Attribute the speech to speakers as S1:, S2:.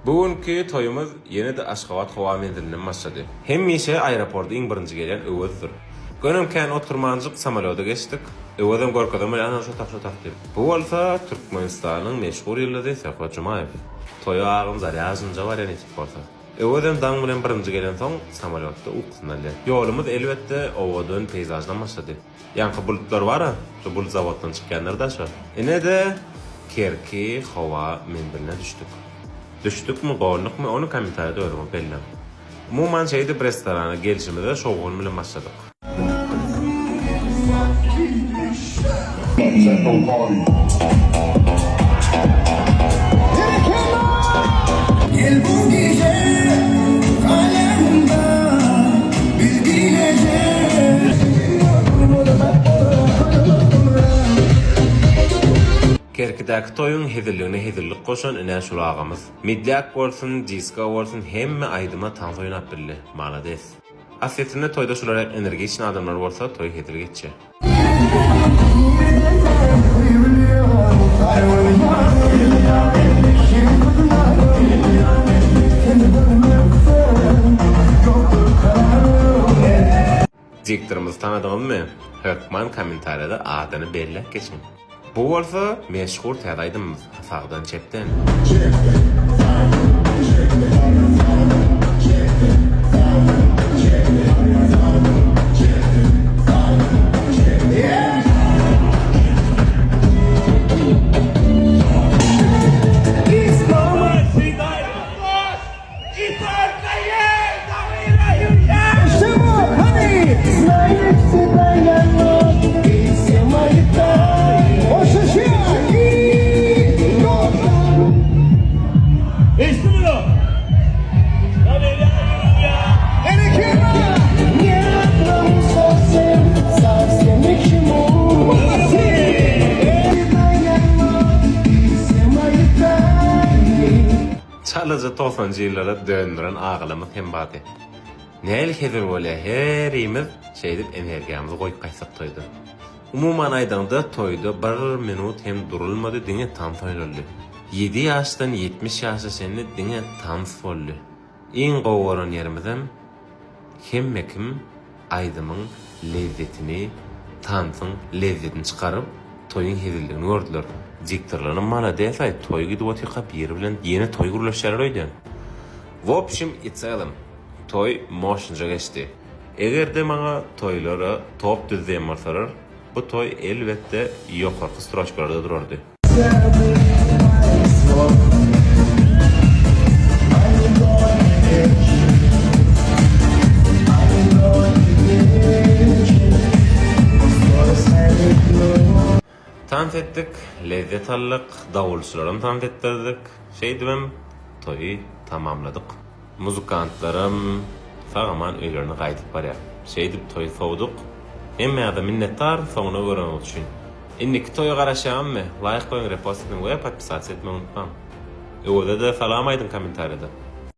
S1: Bu günki toýumyz ýene-de Aşgabat howa menzilinden başlady. Hemişe aeroporta iň birinji gelýän Öwezdir. Gönem kän oturmanjyk samolýoda geçdik. Öwezem görkezem bolýar, ana şo tak şo tak diýip. Bu bolsa Türkmenistanyň meşhur ýyldyzy Söhbet Jumaýew. Toýa agam zarýažynja barýar nesip bolsa. Öwezem daň bilen birinji gelensoň samolýotda ukusyny alýar. Ýolumyz elbetde owadan peýzaždan başlady. Ýaňky bulutlar bar-a, şo bulut zawoddan çykýanlar-da şo. Ine-de Kerki howa menziline düşdük. Düşdükmi, gondukmy, ony kommentariýada özüňiz belläň. Umuman şeýdip restorana gelşimize şowhun bilen başladyk.
S2: Gel bu gije galemda biz bileje.
S1: Kerkidäki toýuň hezilligine hezillik goşan ine şul agamyz. Midlýak bolsun, disko bolsun hemme aýdyma tans oýnap bildi. Malades. Aslyýetinde toýda şular energiçny adamlar bolsa toý hezil geçýär. Diktorymyzy tanadyňyzmy? Hökman kommentariýada adyny belläp geçiň. Bu bolsa meşhur täze aýdymymyz Sagdan çepden. Çalaja togsanjy ýyllara döndüren agalarymyz hem bardy. Nähili hezil bolýar herimiz şeýdip energiýamyzy goýup gaýtsak toýda. Umuman aýdaňda toýda bir minut hem durulmady diňe tans oýnaldy. Ýedi ýaşdan 70 ýaşa çenli diňe tans boldy. Iň gowy bolan ýerimizem hemme kim aýdymyň lezzetini, tansyň lezzetini çykaryp, toýuň hezilligini gördüler. Diktorlaram malades-aý, toý gidip otyrka biri bilen ýene toý gürleşýärler öýdýän. Wobşim i celom, toý moşnyja geçdi. Eger-de maňa toýlara top düz diýen bolsalar, bu toý elbetde ýokarky stroçkalarda durardy. Tans etdik, lezzet aldyk, dawulçylaram tans etdirdik. Şeýdibem toýy tamamladyk. Muzykantlaram sag-aman öýlerine gaýdyp barýar. Şeýdip toýy sowduk. Hemmäňize minnetdar soňuna göreniňiz üçin. Indiki toýa garaşýaňyzmy? Laýk goýuň repost ediň we podpisasiýa etmegi unutmaň. Öweze-de salam aýdyň kommentariýada.